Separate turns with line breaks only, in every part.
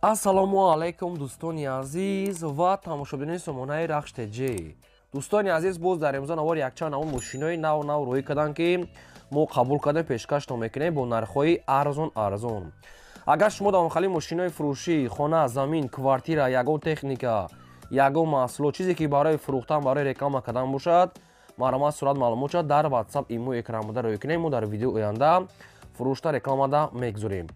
Ассалому алайкум, дӯстони азиз ва тамошобинони сомонаи Рахш ТЖ. Дӯстони азиз, боз дар имрӯза навор якчанд намуд мошинои нав нав рӯӣ карданд, ки мо қабул кардем, пешкаштон мекунем бо нархҳои арзон арзон. Агар шумо дар хали мошинои фурӯшӣ, хона, замин, квартира, ягон техника, ягон маҳсулот, чизе ки барои фурӯхтан, барои реклама кардан бошад, марҳамат, сурат маълумот шад дар WhatsApp, имо экран буда рӯй кунем, мо дар видеои оянда фурӯшта рекламада мегузорем.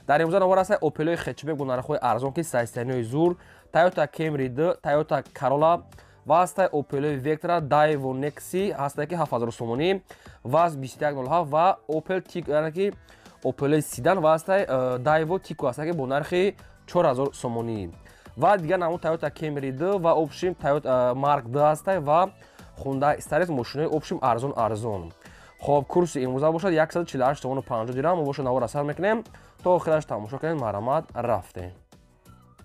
Дар имрӯза навор аст Опелои хэтчбек бо нархҳои арзон, ки состояниҳои зур, Toyota Camry 2, Toyota Corolla ва ҳастай Opel Vectra, Daewoo Nexi ҳастай, ки 7000 сомонӣ, ВАЗ 2107 ва Opel Tico, яъне ки Opel седан ва ҳастай Daewoo Tico ҳастай, ки бо нархи 4000 сомонӣ ва дигар намуд Toyota Camry 2 ва общем Toyota Mark 2 ҳастай ва Hyundai Starex, мошинои общем арзон арзон. Хоб, курси имрӯза бошад 148 сомону 50 дирам. Мо бошад навор асар мекунем, то охираш тамошо кунед. Марҳамат, рафтем.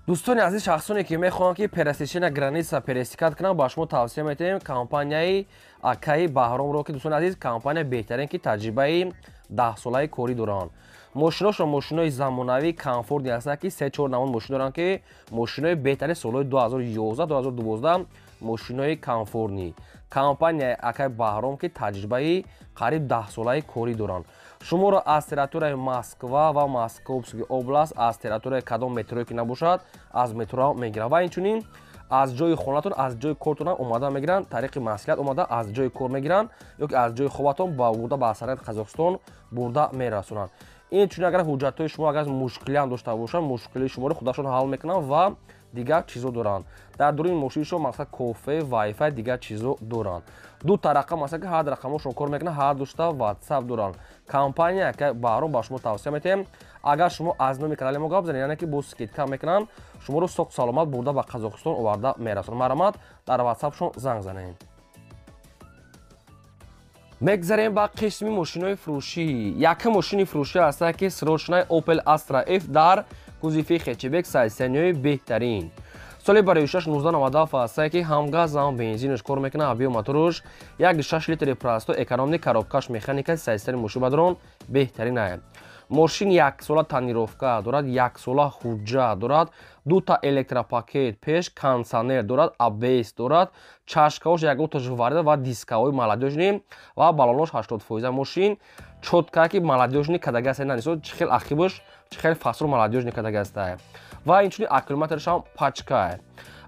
Дӯстони азиз, шахсоне ки мехоҳанд, ки пересечения граница пересекать кунанд, ба шумо тавсия метиҳем компанияи акаи Баҳромро, ки, дӯстони азиз, компания беҳтарин, ки таҷрибаи 10-солаи корӣ доранд. Мошиношон мошинои замонавӣ, комфортный ҳастанд, ки се чор намуд мошин доранд, ки мошинои беҳтарин солҳои 2011, 2012, мошинои комфортный. Компанияи акаи Баҳром, ки таҷрибаи қариб 10-солаи корӣ доранд, шуморо аз территорияи Москва ва Московский область, аз территорияи кадом метрое ки набошад, аз метро мегиранд ва инчунин аз ҷои хонатон, аз ҷои кортон омада мегиранд, тариқи маслиҳат омада аз ҷои кор мегиранд ё ки аз ҷои хобатон ба бурда ба сарҳади Қазоқистон бурда мерасонанд. Инчунин, агар ҳуҷҷатҳои шумо агар мушкилиам дошта бошанд, мушкилии шуморо худашон ҳал мекунанд ва дигар чизо доранд. Дар дуруни мошинишон, мақсад, кофе, вайфай, дигар чизо доранд. Дута рақам аст, ки ҳар рақамошон кор мекунад, ҳар душта WhatsApp доранд. Компания Баҳром ба шумо тавсия метиҳем. Агар шумо аз номи канали мо гап занед, яъне ки бо скидка мекунанд, шуморо соқ саломат бурда ба Қазоқистон оварда мерасонанд. Марҳамат, дар WhatsAppшон занг занед. Мегзарем ба қисми мошинои фурӯшӣ. Якум мошини фурӯшӣ ҳастад, ки срочный Opel Astra F дар кузови хэтчбек, состояниҳои беҳтарин, соли барои 1997 ҳастае, ки ҳам газ, ҳам бензинаш кор мекунад, объём моторуш 1,6 литри, простой, экономный, коробкаш механика. Состояни мошин бадрон беҳтарин ае. Мошин яксола тонировка дорад, яксола ҳуҷҷат дорад, дута электропакет пеш, кондитсионер дорад, АБС дорад, чашкаош ягонташ варида ва дискаҳои молодёжный ва баллонош 80%. Мошин чётко, ки молодёжный кадаги аста, нанисо чӣ хел ахибош, чӣ хел фасол молодёжный кадаги аста ва инчунин аккумуляторашам пачка.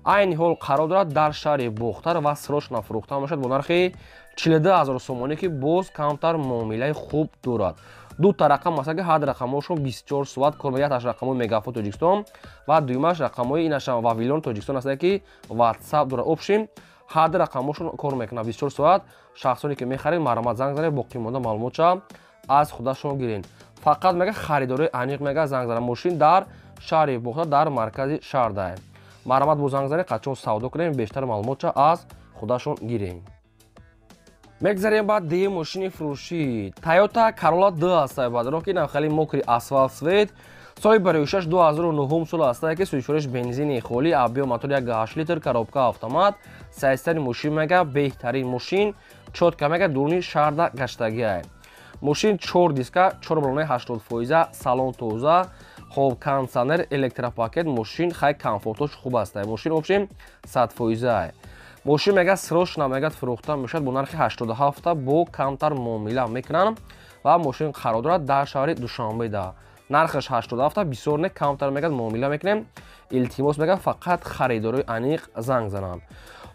Айни ҳол қарор дорад дар шаҳри Бохтар ва срочно фурӯхта мешавад бо нархи 42 000 сомонӣ, ки боз камтар муомилаи хуб дорад. Дута рақам аст, ки ҳар рақамҳошон 24 соат кор мекунад. Якташ рақамҳои Мегафон Тоҷикистон ва дуюмаш рақамҳои инашам Вавилон Тоҷикистон аст, ки WhatsApp дорад. Общем, ҳар рақамҳошон кор мекунад 24 соат. Шахсоне ки мехаред, марҳамат, занг занед, боқимонда маълумотша аз худашон гиред. Фақат мега харидорои аниқ мега занг занад. Мошин дар шаҳри Бохтар, дар маркази шаҳр дае. Марҳамат, бо занг занед, қачон савдо кунем, бештар маълумотша аз худашон гирем. Мегзарем ба дуюм мошини фурӯшӣ. Toyota Corolla 2 ҳастае, баъдро ки хеле мокрый асфалт свет, соли барои 2009 сол ҳастае, ки сӯзишвориш бензини холӣ, объём мотор 1,8 литр, коробка автомат. Состояни мошин мега беҳтарин, мошин чётко, мега дуруни шаҳрда гаштагиае. Мошин чор диска, чор баллонаи 80%, салон тоза. Хоб, кондитсионер, электропакет. Мошин хай комфортош хуб астае. Мошин общем 100%-ае. Мошин мега срочно мега фурӯхта мешавад бо нархи 87, бо камтар муомила мекунанд ва мошин қарор дорад дар шаҳри Душанбеда. Нархаш 87, бисёр не, камтар мега муомила мекунем. Илтимос, мега фақат харидорои аниқ занг зананд.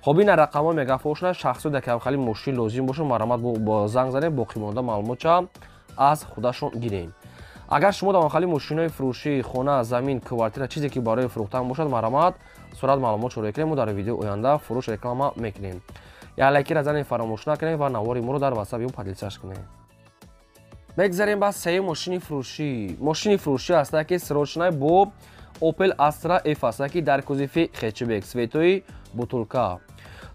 Хоб, ина рақамҳо мегафошна. Шахсо дар камхали мошин лозим бошад, марҳамат, бо занг занед, боқимонда маълумотча аз худашон гирем. Агар шумо дар хали мошинои фурӯшӣ, хона, замин, квартира, чизе ки барои фурӯхтан бошад, марҳамат, сурат маълумот шоро кунем, мо дар видеои оянда фурӯш реклама мекунем. Як лайкира занед, фаромӯш накунем ва навори моро дар WhatsApp поделиться кунем. Мегзарем ба сеюм мошини фурӯшӣ. Мошини фурӯшӣ ҳастае, ки срочный бо Opel Astra F ҳастае, ки дар кузови хэтчбек, цветои бутылка,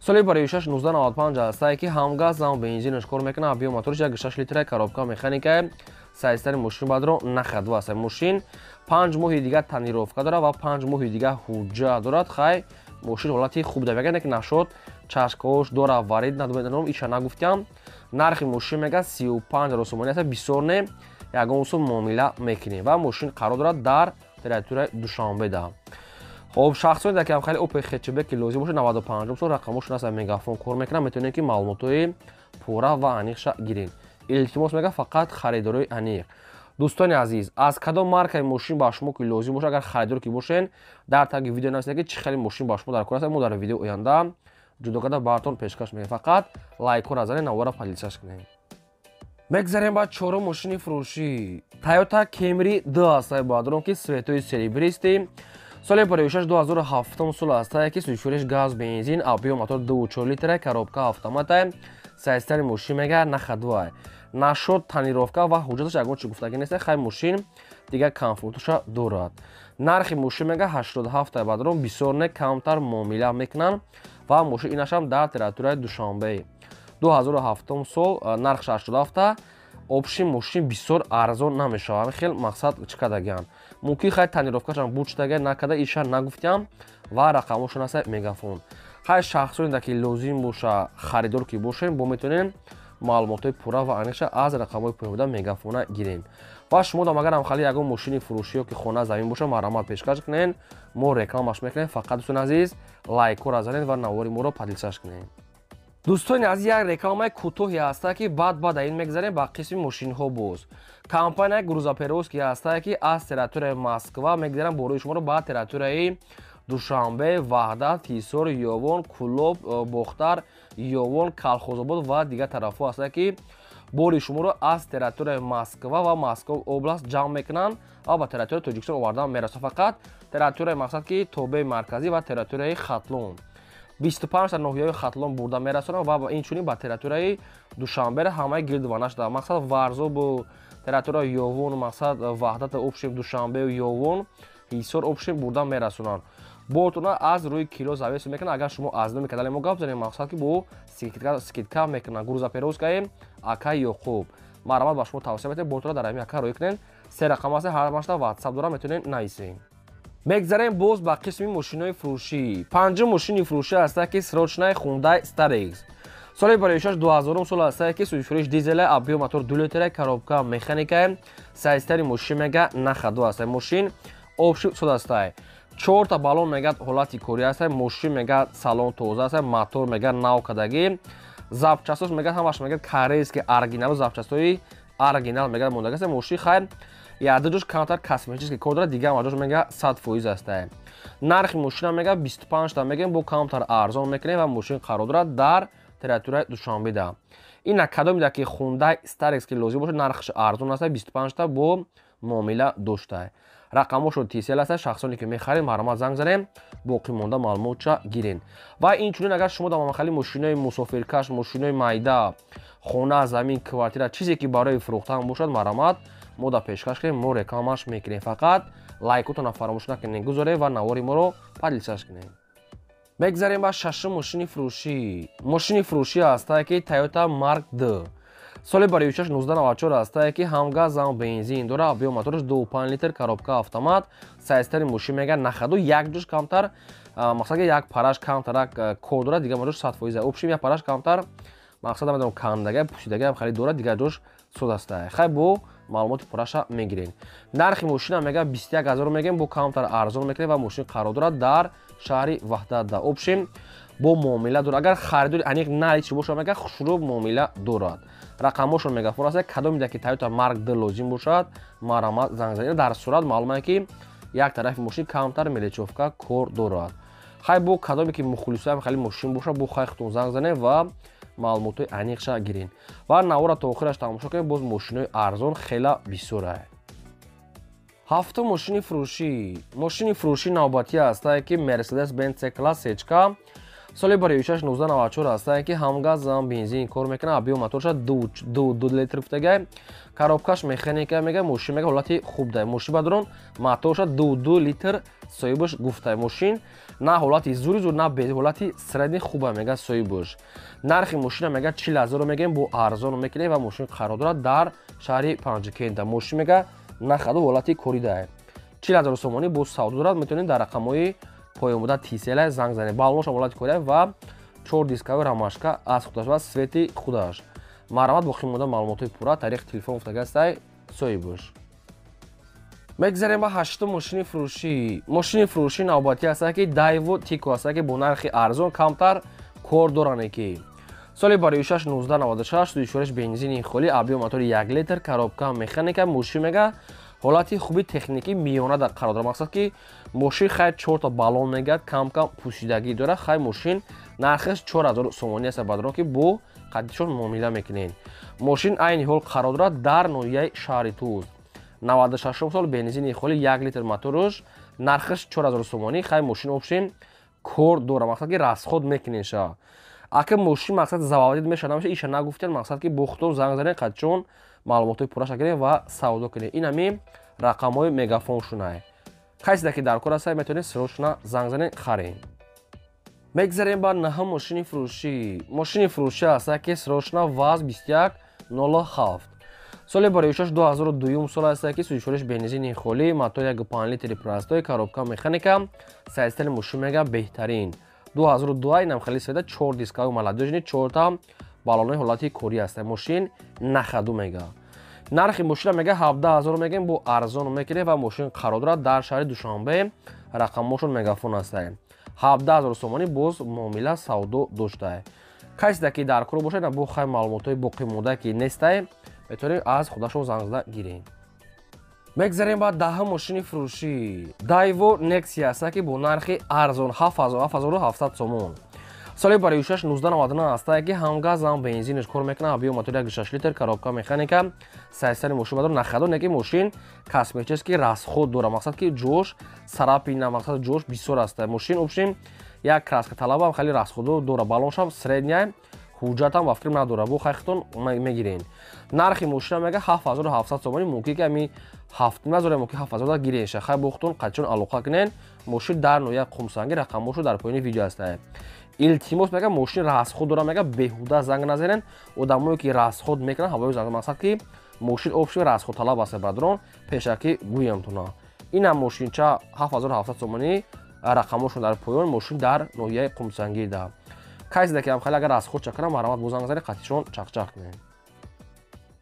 соли барои 1995 ҳастае, ки ҳам газ, ҳам бензинаш кор мекунад, объём моториш 1,6 литра, коробка механика. Состояни мошин бадро нахаду аст. Мошин 5 моҳи дигар тонировка дорад ва 5 моҳи дигар ҳуҷҷат дорад. Хай, мошин ҳолати хуб да, мегӯяд, ки нашод чашкаош дора варид надомедам, иша нагуфтям. Нархи мошин мега 35 000 сомонӣ аст, бисёр не, ягон сум муомила мекунем ва мошин қарор дорад дар территорияи Душанбеда. Хоб, шахсоне ки хеле Opel хэтчбек лозим бошад, 95 сол рақамошон аст, Мегафон кор мекунад, метавонед ки маълумотҳои пурра ва аниқша гиред. Илтимос мега, фақат харидорои аниқ. Дӯстони азиз, аз кадом маркаи мошин ба шумо ки лозим бошад, агар харидор ки бошен, дар таги видео нависед, ки чӣ хеле мошин ба шумо дар кор аст, мо дар видео оянда ҷудо карда баатон пешкаш мекунем. Фақат лайкҳоро занед, навора поделиться кунед. Мегзарем ба чорум мошини фурӯшӣ. Toyota Camry 2 аст, бародарон, ки цветои серебристый, соли пароишаш 2007 сол аст, ки сӯзишвориш газ, бензин, объём мотор 2,4 литра, коробка автомата, состояни мошин мега на ходовая. Нашод тонировка ва ҳуҷҷаташ ягон чи гуфтагӣ нест, хай мошин дигар комфортуша дорад. Нархи мошин мега 87, бародарон, бисёр не, камтар муомила мекунанд ва мошин инашам дар территорияи Душанбе. 2007 сол, нарх 87. Общий мошин бисёр арзон намешавад, хел мақсад чӣ кардагиам, мумкин хай тонировкашам буд шудага накарда, иша нагуфтиам ва рақамошон аст, Мегафон. Хай шахсоне ки лозим боша, харидор ки бошем, бо метавонем маълумотҳои пурра ва аниқша аз рақамҳои поёнбуда Мегафона гирем. Ва шумо дам агарам хали ягон мошини фурӯшӣ ё ки хона замин боша, марҳамат, пешкаш кунед, мо рекламаш мекунем. Фақат, дӯстони азиз, лайкҳоро занед ва навори моро поделиться кунед. Дӯстони азиз, як рекламаи кӯтоҳе ҳаста, ки баъд баъд ин мегзарем ба қисми мошинҳо. Боз компания грузоперевозки ҳаста, ки аз территорияи Москва мегзарам борои шуморо ба территорияи Душанбе, Ваҳдат, Ҳисор, Ёвон, Кӯлоб, Бохтар, Ёвон, Калхозобод ва дигар тарафҳо ҳаста, ки бори шуморо аз территорияи Москва ва Москва област ҷамъ мекунанд ва ба территорияи Тоҷикистон овардан мерасад. Фақат территорияи, мақсад ки тобеи марказӣ ва территорияи Хатлон, 25 ноҳияҳои Хатлон бурда мерасонанд ва инчунин ба территорияи Душанбера ҳамаи гирдуванаш да, мақсад Варзобу территорияи Ёвон, мақсад Ваҳдат, общем Душанбеу Ёвон, Ҳисор, общем бурда мерасонанд. Бортона аз рӯи кило завис мекунад. Агар шумо аз номи канали мо гап занед, мақсад ки бо скидка мекунанд. Грузоперевозкаи акай Ёқуб, марҳамат, ба шумо тавсия метавонед бортона дар ҳамин ака рӯй кунед. Се рақам аст, ҳар ватсап дора, метавонед нависед. Мегзарем боз ба қисми мошинои фурӯшӣ. Панҷум мошини фурӯшӣ ҳаста, ки срочная Hyundai Starex, соли бароишаш 2000 сол ҳаста, ки сӯзишвориш дизела, объём мотор 2 литра, коробка механика, состояни мошин мега на ходу аста, мошин общий суд аста, чорта баллон мега ҳолати корӣ аста, мошин мега салон тоза аста, мотор мега нав кардагӣ, запчастош мега ҳамаш мега корейский оригиналу запчастои оригинал мега мондаги аста. Мошин хайр яду ҷош камтар косметический кор дорад, дигар ҷош мега 100% аста. Нархи мошина мега 25 та мегем, бо камтар арзон мекунем ва мошин қарор дорад дар территорияи Душанбеда. Ина кадоме ки Hyundai Starex ки лозим бошад, нархаш арзон аста, 25 та бо муомила дошта, рақамошон Tcell аста. Шахсоне ки мехаред, марҳамат, занг занем, боқӣ монда маълумотша гирен. Ва инчунин агар шумо дар махали мошинои мусофиркаш, мошинои майда, хона, замин, квартира, чизе ки барои фурӯхтан бошад, марҳамат, мо да пешкаш кунем, мо рекламаш мекунем. Фақат лайкотона фаромӯш накунед, гузоред ва навори моро поделиться кунед. Мегзарем ба шашум мошини фурӯшӣ. Мошини фурӯшӣ ҳастае, ки Toyota Mark II, соли бароишаш 1994 ҳастае, ки ҳам газ, ҳам бензин дора, объём мотораш 2,5 литр, коробка автомат, состояни мошин мега на ходу, як ҷош камтар, мақсад як параш камтарак кор дорад, дигар ҷош 100%. Общем як параш камтар, мақсад намедонам, кандага, пусидага харид дорад, дигар ҷош суд астае. Хай бо маълумоти пурраша мегирем. Нархи мошина мега 21 ҳазор мегем, бо камтар арзон мекунем ва мошин қарор дорад дар шаҳри Ваҳдат. Да общем бо муомила дорад. Агар харидори аниқ наличи бошад, мега хушрӯ муомила дорад. Рақамҳошон Мегафон аст. Кадоме ки Toyota Mark II лозим бошад, марҳамат, занг занед. Дар сурат маълум ки як тарафи мошин камтар мелочёвка кор дорад. Хай бо кадоме ки мухлисоям хеле мошин бошад, бо хай худтон занг занед ва маълумотҳои аниқша гирен ва навора то охираш тамошо кунед. Боз мошинои арзон хела бисёра. Ҳафтум мошини фурӯшӣ. Мошини фурӯшӣ навбатӣ ҳастае, ки Mercedes Benz C Class CK, соли бароишаш 1994 ҳастае, ки ҳам газ, ҳам бензин кор мекунад, объём моторша 2 литр гуфтагай, коробкаш механика, мега мошин мега ҳолати хуб дай. Мошин бадрон моторша 2 литр соҳибаш гуфтай. Мошин на ҳолати зури зур, на без, ҳолати средний хуба мега соҳибаш. Нархи мошина мега 40 000 мегем, бо арзон мекунем ва мошин қарор дорад дар шаҳри Панҷакента. Мошин мега на ходу, ҳолати коридае. 40 000 сомонӣ бо савдо дорад. Метавонед дар рақамҳои поёнбуда Tcell занг занед. Баллоншам ҳолати коридае ва чор дискави рамашка аз худаш ва свети худаш. Марҳамат, боқӣ монда маълумотҳои пурра тариқи телефон гуфтагастай соҳибаш. Мегзарем ба ҳаштум мошини фурӯшӣ. Мошини фурӯшӣ навбатӣ аст, ки Дайво Тико аст, ки бо нархи арзон камтар кор доране ки. Соли бароишаш 1996, сӯзишвориш бензини холӣ, объём мотори 1 литр, коробка механика, мошин мега ҳолати хуби техникӣ миёна дар қарор дорад. Мақсад ки мошин хай 4 та баллон мегӯяд, кам-кам пӯсидагӣ дорад. Хай мошин нархаш 4000 сомонӣ аст, бадрон ки бо қаддишон муомила мекунед. Мошин айни ҳол қарор дорад дар ноҳияи шаҳри Туз. 96 сол, бензини холӣ, 1 литр моторуш, нархаш 4000 сомонӣ. Хай мошин общем кор дорад, мақсад ки расход мекунед ша. Ака мошин мақсад заводить мешавад, намеша, иша нагуфтем, мақсад ки бо худтон занг занед, қадчон маълумотҳои пурраша гиред ва савдо кунед. Ин ҳами рақамҳои мегафоншунай. Касе ки дар кор аста, метавонед сирошуна занг занед, харед. Мегзарем ба наҳум мошини фурӯшӣ. Мошини фурӯшӣ аста, ки сирошуна ВАЗ 2107. Соли бароишаш 2002 сол аст, ки сӯзишвориш бензини холӣ, мотор 1,5 литри простой, коробка механика, сайстали мошин мега беҳтарин. 2002 инам хеле света, 4 дискаи молодёжный, 4 та баллонои ҳолати корӣ аст. Мошин на ходу мега. Нархи мошина мега 17 000 мегем, бо арзон мекунем ва мошин қарор дорад дар шаҳри Душанбе, рақамҳошон мегафон аст. 17 000 сомонӣ боз муомила савдо доштае. Касе ки дар кор бошад, бо хай маълумотҳои боқимонда ки нестае, метавонед аз худашон занг зада гиред. Мегзарем ба даҳум мошини фурӯшӣ. Дайво Нексия аст, ки бо нархи арзон 7700 сомон. Соли бароишаш 1999 аст, ки ҳам газ, ҳам бензинаш кор мекунад, объём мотор 1,6 литр, коробка механика, сайстани мошин бадор на ходу, неки мошин косметический расход дорад, мақсад ки ҷош царапина, мақсад ҷош бисёр аст. Мошин общем як краска талабам, хеле расходо дорад, баллоншам средняя, ҳуҷҷатам ба фикрам надорад, бо хайхтон мегирен. Нархи мошина мега 7700 сомонӣ, мумкин ки ами 7000, мумкин 7000 гирен. Хай бо худтон қадчон алоқа кунен. Мошин дар ноҳияи Қумсангӣ, рақамҳошо дар поёни видео ҳастае. Илтимос мега, мошин расход дорад, мега беҳуда занг назанен. Одамое ки расход мекунанд, ҳавои занг, мақсад ки мошин общий расход талаб аст, бадрон пешакӣ гӯямтона. Инам мошинча 7700 сомонӣ, рақамҳошон дар поён, мошин дар ноҳияи Қумсангида. Касе ки ам хеле агар расход чакунам, марҳамат, бо занг занед, қатишон чақчақ кунед.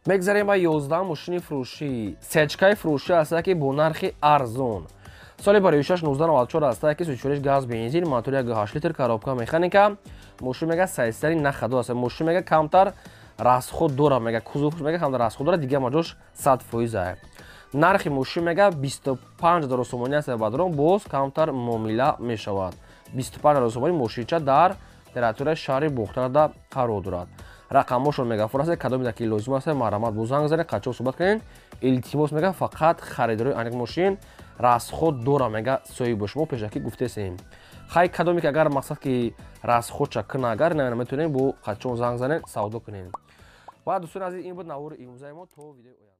Мегзарем ба 11 мошини фурӯшӣ. Сечкаи фурӯшӣ аст, ки бо нархи арзон. Соли бароишаш 1994 аст, ки сӯзишвориш газ, бензин, мотор 1,8 литр, коробка механика, мошин мега сайстари на ходу аст. Мошин мега камтар расход дорад, мега кузовш мега камтар расход дорад, дигар маҷош 100% ае. Нархи мошин мега 25 000 сомонӣ аст, бадрон боз камтар муомила мешавад. 25 000 сомонӣ, мошинча дар территорияи шаҳри Бохтарада қарор дорад. Рақамҳошон мегафон аст, кадоме ки лозим аст, марҳамат, бо занг занед, қачон суҳбат кунед. Илтимос мега, фақат харидорои аниқ, мошин расход дора, мега соҳиб шумо пешакӣ гуфтесем. Хай кадоме ки агар мақсад ки расходша куна, агар наметавонем, бо қачон занг занед, савдо кунем. Ва дӯстони азиз, ин буд навори имрӯзаи мо. То видеои оянда.